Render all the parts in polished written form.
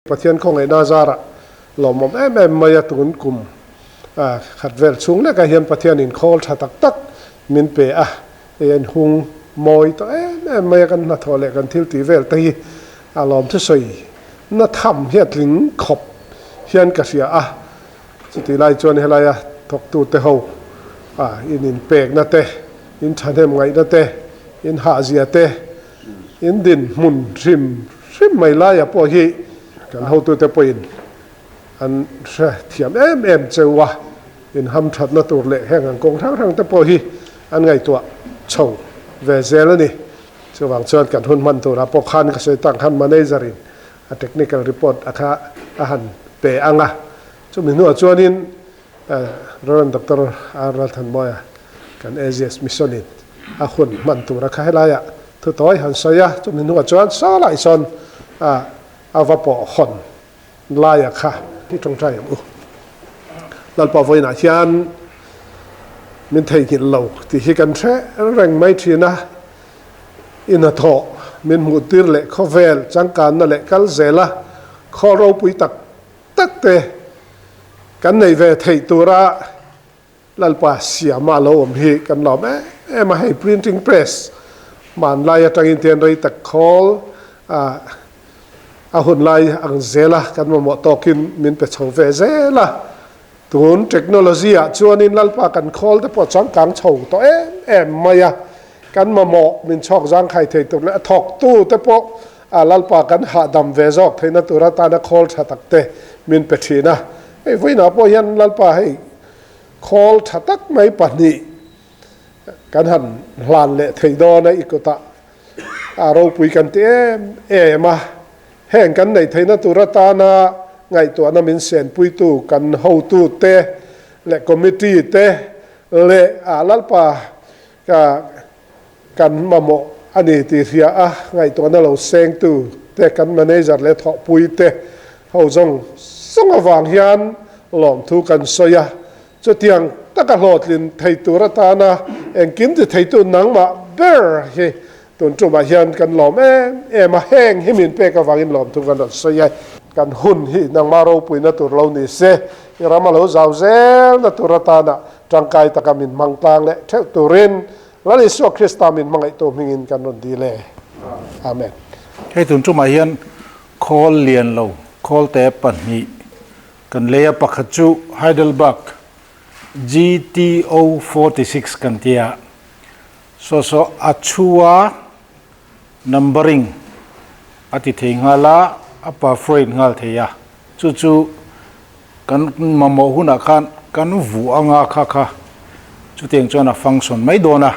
Pathian khawngaihna zarah lawmawm em em mai a tun kum khat vel chhung lekah hian Pathian inkhawl tha tak tak min pe a, hei a inhung mawi tawh em em mai a, kan hnathawh leh kan thil tih vel te hi a lawm thusawi na tham hi a tling khawp hian ka hria a, chutih lai chuan helaia thawktute ho in inpekna te, in thahnem ngaihna te, in hahzia te, In dinhmun hrim hrim mai laia pawh hi kan hotute pawhin an hre thiam em em cheu a, in hamthatna tur leh heng ang kawng hrang hrang te pawh hi an ngaihtuah chho ve zel a ni. Chuvang chuan kan hun hman turah pawh khan ka sawi tak khan manager in a technical report a kha a han pe ang a, chumi hnuah chuanin Rev. Doctor R. Lalthanmawia kan AGS Mission in a hun hman tur a kha helaiah thu tawi han sawi a, chumi hnuah chuan sawlai sawn a va pawh hawn laia kha i tawngtai ang u. Lalpa vawiinah hian min theihnghilh lo tih hi kan hre reng mai thin a, i hnathawh min hmuhtir leh khawvel changkanna leh kal zela khaw ropui tak tak te kan nei ve theih tura Lalpa siama lo awm hi kan lawm em em a, hei printing press hmanlai atangin tian rei tak khawl a a hunlai ang zela kan mamawh tawkin min pe chho ve zel a, tun technology ah chuanin Lalpa kan khawl te pawh changkang chho tawh em em mai a, kan mamawh min chhawk zangkhai thei tur leh a thawktu te pawh A Lalpa kan hahdam ve zawk theihna tur atana khawl tha tak te min pe thin a. Hei vawiinah pawh hian Lalpa hei khawl tha tak mai pahnih kan han hlan leh thei dawn a, i kutah a ropui kan ti em em a. Heng kan neih theihna tur atana ngaihtuahna min senpuitu kan hotu te leh committee te leh a Lalpa ka Kan mamawh a ni tih hria a, ngaihtuahna lo sengtu te, kan manager leh thawhpui te ho zawng zawng avang hian lawmthu kan sawi a. Chutiang taka hlawhtlin thei tur atana engkim ti theitu nangmah ber hi tun tumah hian kan lawm em em a, heng hi min pek avangin lawmthu kan rawn sawi a. Kan hun hi nangmah ropuina tur lo ni se, i ram a lo zau zelna tur atana tangkai taka min hmang tlang leh theuh turin Lal Isua Krista min hmangaihtu hmingin kan rawn dil e. Amen. Hei tun tumah hian khawl lian lo khawlte pahnih kan lei a, pakhat chu Heidelberg GTO 46 kan ti a, saw saw a chhua numbering a ti thei nghal a, a perforate nghal thei a, chu chu Kan mamawh hunah khan kan vuah anga kha kha chutiang chuan a function mai dawn a.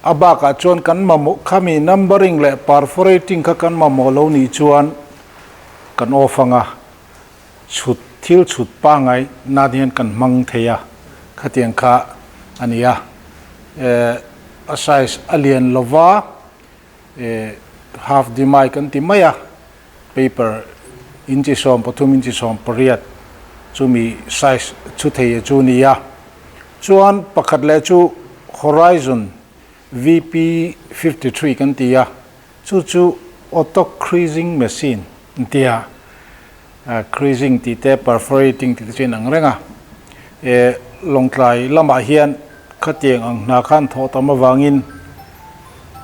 A bakah chuan kan mamawh khami numbering leh perforating kha kan mamawh lo nih chuan kan off anga chhut thil chhut pangai nan hian kan hmang thei a, khatiang kha a ni a. Eh a size a lian lova eh half dimai kan ti mai a. Paper inchi 13 inchi 18 chumi size chu thei chu ni a. Chuan pakhat leh chu Horizon VP 53 kan ti a, chu chu auto creasing machine an ti a. Creasing tih te perforating tih te chu inang reng a. E Lawngtlai lamah hian khatiang ang hna khan thawh tam avangin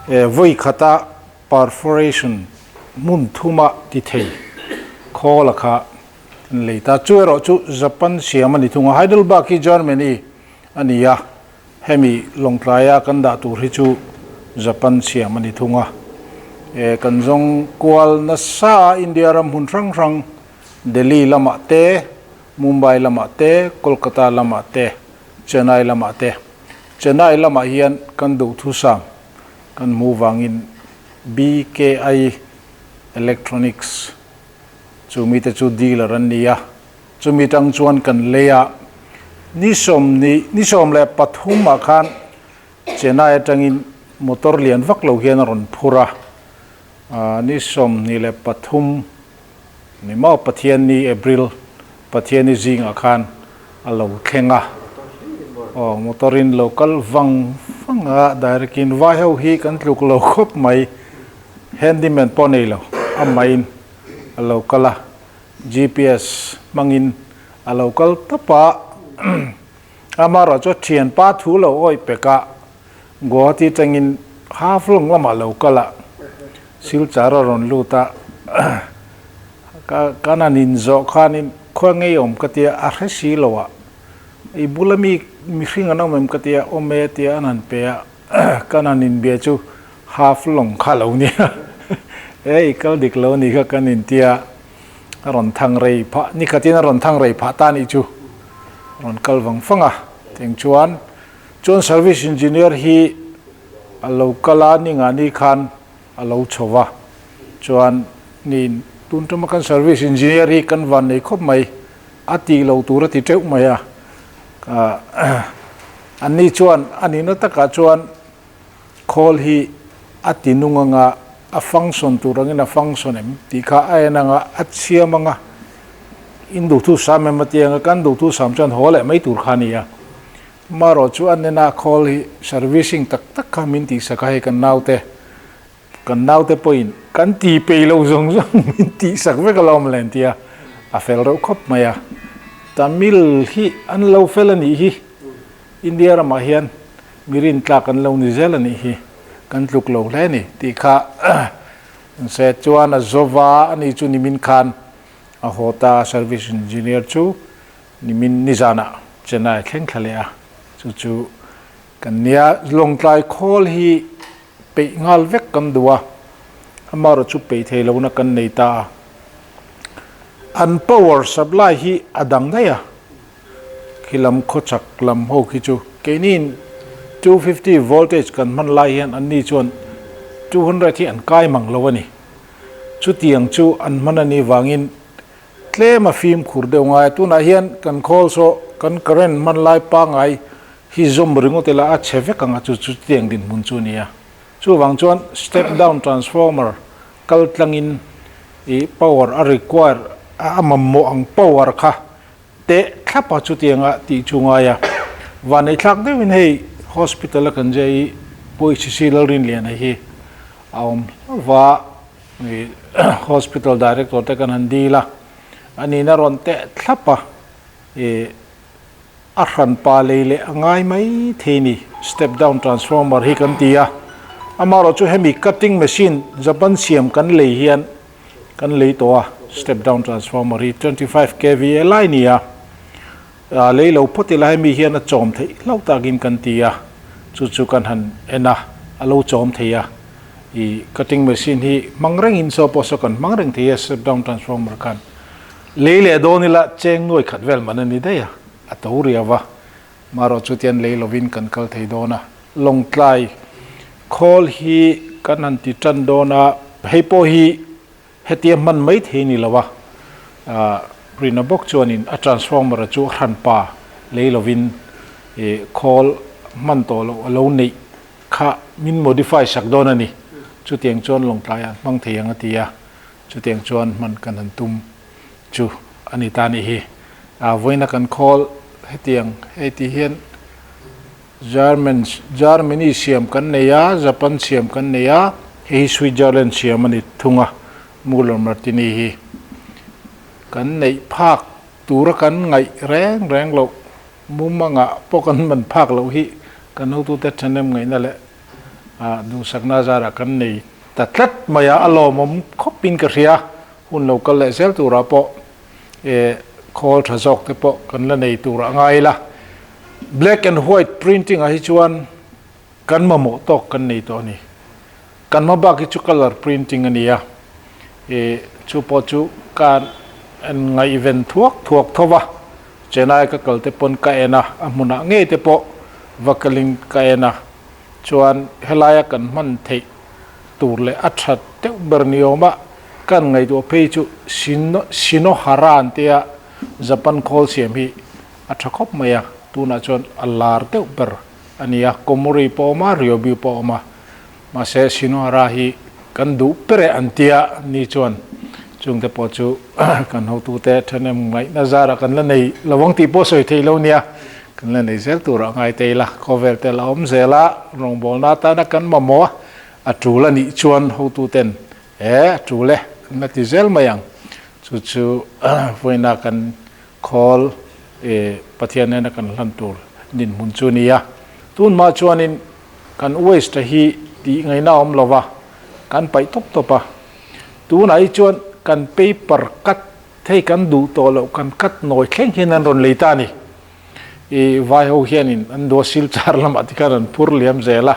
e vawi khata Perforation hmun thuma ti thei khawl a kha an lei ta. Chu erawh chu Japan siam a ni thung a, Heidelberg hi Germany a ni a, hemi Lawngtlaia kan dah tur hi chu Japan siam a ni thung a. E kan zawng kual nasa a India ram hmun hrang hrang Delhi lamah te, Mumbai lamah te, Kolkata lamah te, Chennai lamah te. Chennai lamah hian kan duhthusam Kan hmuh vangin BKI Electronics chu mite chu dealer an ni a, chumi tang chuan kan lei a, ni sawm ni ni 13 ah khan Chennai atangin motor lian vak lo hian a rawn phur a, ni 23 ni maw Pathianni April Pathianni zingah khan a lo thleng a, aw motor in lo kal vang vang a, direct in vai ho hi kan tluk lo khawp mai, handyman pawh nei lo a main a lo kal a. GPS hmangin a lo kal tawp a. Amaherawhchu a thianpa thu lo awih pek a, Guwahati atangin Haflong lamah lo kal a, Silchar a rawn lut a. Ka nan inzawh khanin khua ngei awm ka tia a hre si lo a, i bula mi mihring an awm em ka tia awm e tia an han pe a, ka nan inbia chu Haflong kha lo nia, e i kal dik lo a nih kha kan intia a rawn thang rei phah, ni khatin a rawn thang rei phah ta nih chu a rawn kal vang vang a, tiang chuan chuan service engineer hi a lo kal a ni ngah ni khan a lo chho va, chuan ni tun tuma kan service engineer hi kan van nei khawp mai a tih loh tur a ti teuh mai a, an ni chuan a nihna takah chuan Khawl hi a ti nung anga a function tur angin a function em tih kha a en anga a chhiam anga in duhthu sam em a ti anga kan duhthu sam chuan haw leh mai tur kha a ni a. Marawh chu a nena khawl hi servicing tak tak kha min tihsak a hei kan naute kan naute pawhin kan ti peih lo zawng zawng min tihsak vek alawm le an ti a, a fel reuh khawp mai a. Tamil hi an lo fel a nih hi India ramah hian mi rintlak an lo ni zel a nih hi, kan tluk lo hle a ni tih kha se chuan a zova a ni chu nimin khan a haw ta a, service engineer chu nimin nizanah Chennai thleng thla leh a, chu chu kan nia Lawngtlai khawl hi peih nghal vek kan duh a, amaherawh chu peih thei lohna kan nei ta a, an power supply hi a dang daih a. Khi lam khawchhak lam ho khi chu keiniin 250 voltage kan hman lai hian anni chuan 200 hi an kai mang lo a ni. Chutiang chu an hman a nih vangin tlem a fimkhur deuh ngai a. Tunah hian kan khawl saw kan current hman lai pangngai hi zawm ringawt ila a chhe vek ang a chu chutiang dinhmun chu a ni a. Chuvang chuan step down transformer kal tlangin ih power a require a mamawh ang power kha Teh thlap a chutianga tih chu ngai a, vanneithlak deuhin hei hospital a kan zia i Puihsisi Lalrinliana hi a awm hlauh a, hospital director te kan han dil a, a nihna rawn teh thlap a, ih a hranpa lei leh a ngai mai thei ni, step down transformer hi kan ti a, amaherawhchu hemi cutting machine Japan siam kan lei hian Kan lei tawh a, step down transformer hi 25 kva lai ni a, lei lo phawt ila hemi hian a chawm theih hlauh takin kan ti a, chu chu kan han en a, a lo chawm thei a, ih cutting machine hi hmang rengin saw pawh saw kan hmang reng thei a step down transformer khan lei leh dawn ila cheng nuai khat vel man a ni daih a, a to riau a, marawh chu tian lei lovin kan kal thei dawn a. Lawngtlai khawl hi kan han ti tan dawn a, hei pawh hi hetia hman mai thei ni lo a, Rina bawk chuanin a transformer chu a hranpa lei lovin khawl hman tawh loh a lo neih kha min modify sak dawn a ni. Chutiang chuan Lawngtlaiah an hmang thei ang a ti a, chutiang chuan hman kan han tum chu a ni ta a nih hi. Vawiina kan khawl hetiang hei ti hian. German, Germany siam kan nei a, Japan siam kan nei a, hei hi Switzerland siam a ni thung a, Muller Martini hi kan neih phak tura kan ngaih reng reng loh, mumangah pawh kan man phak loh hi kan hotute thahnem ngaihna leh duhsakna zarah kan nei ta tlat mai a, a lawmawm khawpin ka hria, hun lo kal leh zel turah pawh khawl tha zawk te pawh kan la nei turah ngai ila. Black and white printing ah hi chuan kan mamawh tawk kan nei tawh a ni. Kan hma bak hi chu colour printing a ni a, ih chu pawh chu ka ngaihven thuak thuak tho va, Chennai ka kal te pawn ka en a, a hmunah ngei te pawh va kalin ka en a, chuan helaia kan hman theih tur leh a that deuh ber ni awm a, kan ngaihtuah phei chu Shinohara an tia Japan khawl siam hi A tha khawp mai a, tunah chuan a lar deuh ber a ni a, Komori pawh a awm a, Ryobi pawh a awm a, mahse Shinohara hi kan duh ber e an tia ni chuan chungte pawh chu kan hotute thahnem ngaihna zarah kan la nei lo ang tih pawh sawi theih lo nia, kan la nei zel turah ngai te ila, khawvel te la awm zel a, rawngbawlna atana kan mamawh a, a tul a nih chuan hotuten e a tul e kan la ti zel mai ang. Chu chu vawiina kan khawl Pathian nena kan hlan tur dinhmun chu a ni a. Tunhma chuanin kan waste hi tih ngaihna a awm lo va, kan paih tawp tawp a. Tunah hi chuan kan paper cut hei kan duh tawh loh kan cut nawi thleng hian an rawn lei ta a ni. I vai ho hianin an dua silchar lamah te khan an phur liam zel a.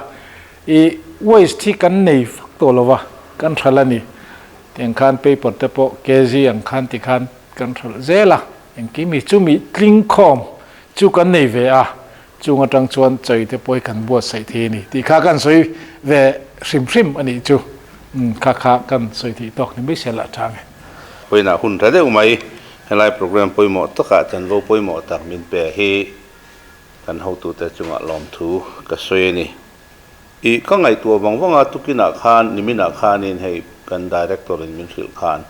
I waste hi kan nei fak tawh lo va, kan hralh a ni. Tiang khan paper te pawh kg ang khan ti khan kan hralh zel a, engkim hi chumi tling khawm chu kan nei ve a, chung atang chuan chawi te pawh hi kan buatsaih thei a ni tih kha kan sawi ve hrim hrim a nih chu. Umm kha kha kan sawi theih tawk ni mai se lah tha nge. Vawiinah hun tha deuh mai helai program pawimawh takah chanvo pawimawh tak min pe hi kan hotute chungah lawmthu ka sawi a ni. Ih, ka ngaihtuah vang vang a, tukinah khan, niminah khanin hei kan Director in min hrilh khan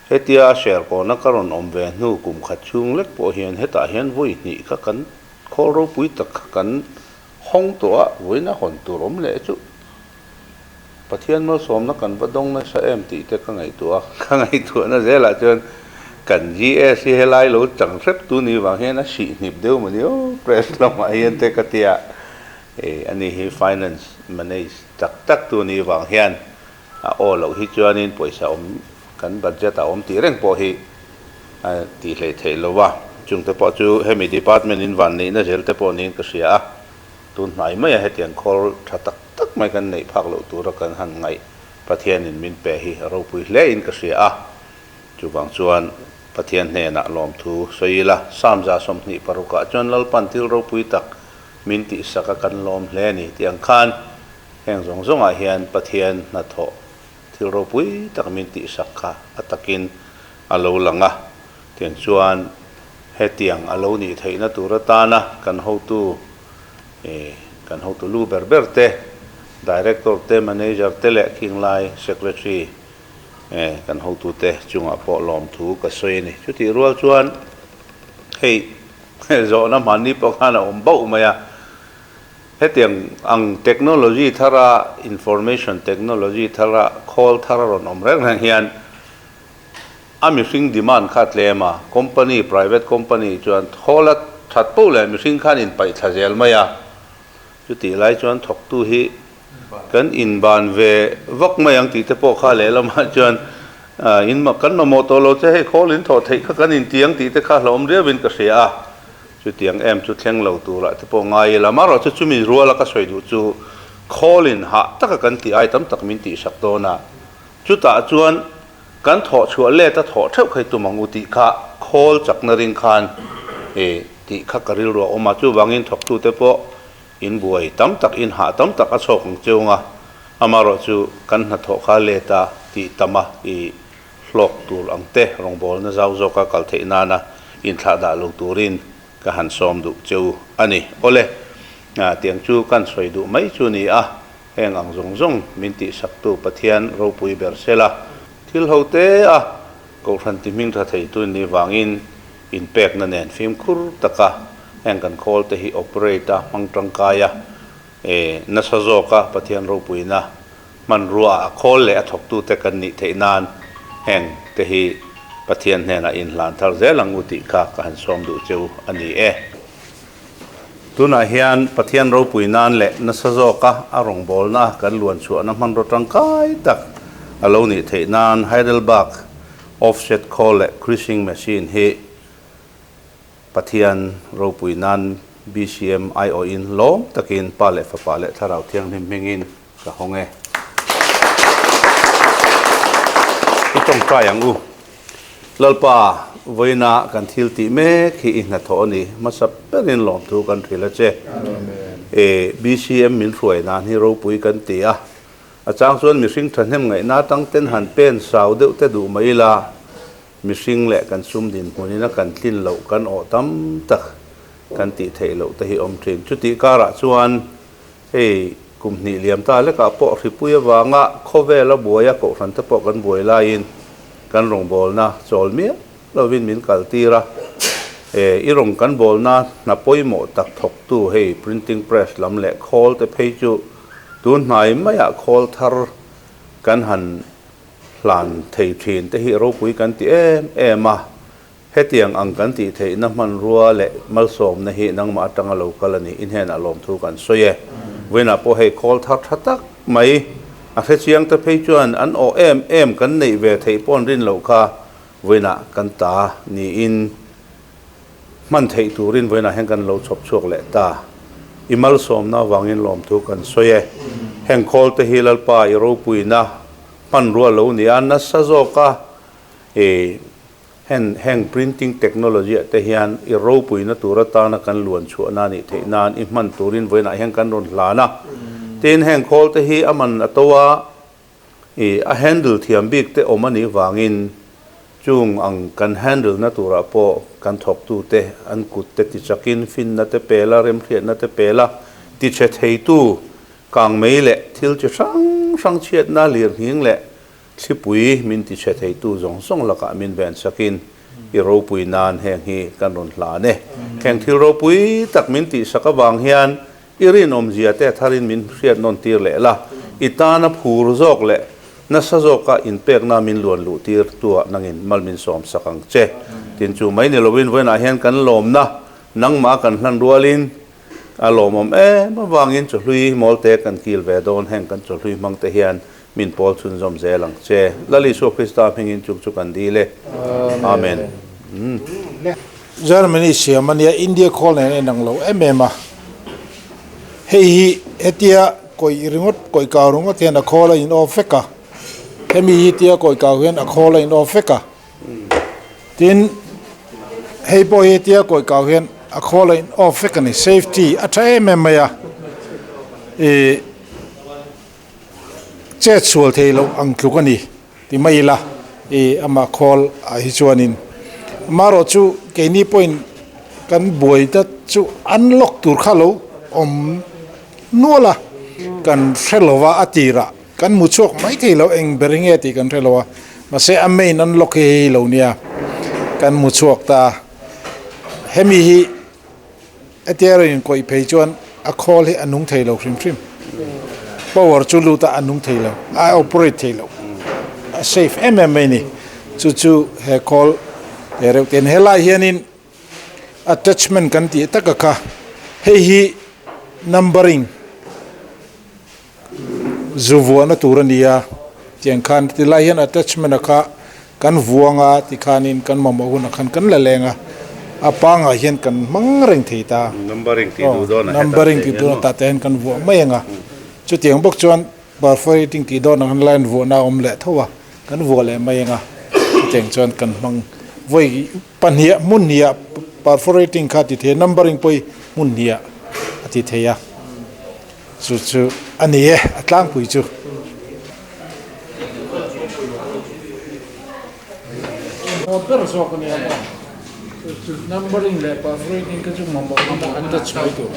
hetia a share kawna ka rawn awm ve hnu kum khat chhung lek pawh hian hetah hian vawi hnih kha kan khawl ropui tak kha kan hawng tawh a, vawiin a hawn tur awm leh chu Pathian malsawmna kan va dawng nasa em tih te ka ngaihtuah a, ka ngaihtuahna zelah chuan kan GS hi helai lo chang hrep tu ni vang hian a sih hnip deuh mawni aw press lamah hian te ka tia e ani hi finance manage tak tak tu ni vang hian a aw loh hi chuanin pawisa awm kan budget a awm tih reng pawh hi a tih hleih theih lo a, chungte pawh chu hemi department in van neihna zel te pawh niin ka hria a. Tun hnai maia hetiang khawl tha tak tak mai kan neih phak loh tura kan han ngaih Pathianin min pe hi a ropui hle in ka hria a. Chuvang chuan Pathian hnenah lawmthu sawi ila, Samza 26 ah chuan Lalpan thil ropui tak min tihsak a kan lawm hle a ni tih ang khan heng zawng zawngah hian Pathian hnathawh thil ropui tak min tihsak kha a takin a lo lang a. Tiang chuan hetiang a lo nih theihna tur atana kan hotu kan hotu lu ber ber te, Director te, Manager te leh khinglai Secretary kan hotu te chungah pawh lawmthu ka sawi a ni. Chutih rual chuan hei zawhna hmanni pawh khan a awm bauh mai a, hetiang ang technology thara, information technology thara khawl thar a rawn awm reng reng hian A mihring demand kha tlem a, company, private company, chuan thawl a that poh leh mihring khan in paih thla zel mai a. Chutih lai chuan thawktu hi kan inban ve vak mai ang tih te pawh kha lehlamah chuan in kan mamawh tawh lo che hei khawl in thawh theih kha kan inti ang tih te kha hlauhawm riauin ka hria a. Chutiang em chu thleng lo turah te pawh ngai ila. Amaherawhchu chumi ruala ka sawi duh chu khawl in hah taka kan tih ai tam tak min tihsak dawn a. Chutah chuan Kan thawh chhuah let a thawh theuh khai tum ang u tih kha khawl chakna ring khan e tih kha ka rilru a awm a, chuvangin thawktute pawh in buai tam tak, in hah tam tak a chhawk ang cheu nga, amaherawh chu kan hnathawh kha let a tih tam a i hlawk tur ang te rawngbawlna zau zawka kal theih nana inthlah dah lo turin ka han sawm duh cheu a ni. Awle, tiang chu kan sawi duh mai chu ni a. Heng ang zawng zawng min tihsaktu Pathian ropui ber sela, thil ho te a Kohhran ti hming tha theitu in nih vangin inpekna nen fimkhur taka heng kan khawl te hi operate a hmang tangkai a, e nasa zawka Pathian ropuina hmanrua a khawl leh a thawktute kan nih theih nan heng te hi Pathian hnenah inhlan thar zel ang u tih kha ka han sawm duh cheu a ni e. Tunah hian Pathian ropui nan leh nasa zawka a rawngbawlna kan luan chhuahna hmanraw tangkai tak a lo nih theih nan Heidelberg Offset khawl leh Creasing Machine hi Pathian ropui nan BCM aiawhin lawm takin Pa leh Fapa leh Thlarau Thianghlim hmingin ka hawng e. I tawngtai ang u. Lalpa, vawiina kan thil tih mek hi i hnathawh a ni. Hmasa berin lawmthu kan hrilh a che. E, BCM min hruai nan hi ropui kan ti a. A chang chuan mihring thahnem ngaihna atang ten han pen sau deuh te duh mai ila, mihring leh kan sum dinhmunin a kan tlin loh kan awh tam tak kan tih theih loh te hi awm thin. Chutih karah chuan Hei, kum hnih liam ta lekah pawh hripui avanga khawvela buaia kohhran te pawh kan buai laiin kan rawngbawlna chawl miah lovin min kaltir a. E, i rawng kan bawlna hna pawimawh tak thawktu hei printing press lam leh khawl te phei chu tun hnai maiah khawl thar kan han. hlan thei thin te hi ropui kan ti em em a, hetiang ang kan tih theihna hmanrua leh malsawmna hi nangmah atanga lo kal a ni i hnenah lawmthu kan sawi e. Vawiinah pawh hei khawl thar tha tak mai a hrechiang te phei chuan an awh em em kan neih ve theih pawh an rin loh kha vawiinah kan ta niin Hman theih turin vawiinah hian kan lo chhawp chhuak leh ta. I malsawmna avangin lawmthu kan sawi e. Heng khawl te hi Lalpa i ropuina hmanrua lo ni a, nasa zawka i hen heng printing technology ah te hian i ropuina tur atana kan luan chhuahna a nih theih nan i hman turin vawiinah hian kan rawn hlan a. Tin, heng khawl te hi a man a to a, I a handle thiam bik te awm a nih vangin chung ang kan handle na turah pawh kan thawktu te an kut te ti chakin finna te pela remhriatna te pela ti chhe theitu kangmei leh thil chi hrang hrang chhiatna lirnghing leh thlipui min ti chhe theitu zawng zawng lakah min ven sakin i ropui nan heng hi kan rawn hlan e. Heng thil ropui tak min tihsak avang hian I rinawmzia te tharin min hriat nawn tir leh la, i tana phur zawk leh nasa zawka inpekna min luan luh tir tuah nangin mal min sawm sak ang che. Tin chu mai ni lovin vawiinah hian kan lawmna nangmah kan hlan rualin a lawmawm em avangin chawhlui mawlte kan kil ve dawn heng kan chawhlui hmang te hian min pawl chhunzawm zel ang che. Lal Isua Krista hmingin chuk chu kan dil e. Amen. Germany siam a nia, India khawl nen a inang lo em em a. Hei hi hetia kawih ringawt, kawih kau ringawt hian a khawl a in off vek a. Hemi hi tia kawih kau hian a khawl a in off vek a. Tin, hei pawh hi hetia kawih kau hian a khawl a in off vek a ni. Safety a tha em em mai a. Ih chet sual thei loh ang tluk a ni. Ti mai ila, i amah khawl ah hi chuanin amaherawh chu keini pawhin kan buai ta chu unlock tur kha lo awm nual a, kan hre lo va a tirah kan hmu chhuak mai thei lo eng ber nge tih kan hre lo a, mahse a main unlock hi hei lo nia kan hmu chhuak ta a, hemi hi. Hetia rawn inkawih phei chuan a khawl hi a nung thei lo hrim hrim. Power chu lut a, a nung thei lo, a operate thei lo. A safe em em mai a ni. Chu chu he khawl he reuh te helai hianin attachment kan tih tak a kha. Hei hi numbering Zu vuahna tur a ni a, tiang khan tilai hian attachment a kha kan vuang a tikhanin kan mamawh hunah khan kan la leng a, a pangah hian kan hmang reng thei ta. Numbering tih duh dawn a hetah Numbering tih duh tah te hian kan vuah mai ang a, chutiang bawk chuan perforating tih dawn ang line vuahna a awm leh tho a, kan vuah leh mai ang a, chutiang chuan kan hmang vawi pahnih hmun hnih ah perforating kha a ti thei a, numbering pawh hi hmun hnih ah a ti thei a. Chu chu a ni e, a tlangpui chu. Maw ber zawk a nia maw? Chu chu numbering leh perforating kha chu mamawh mamawh an ta chhuai tur.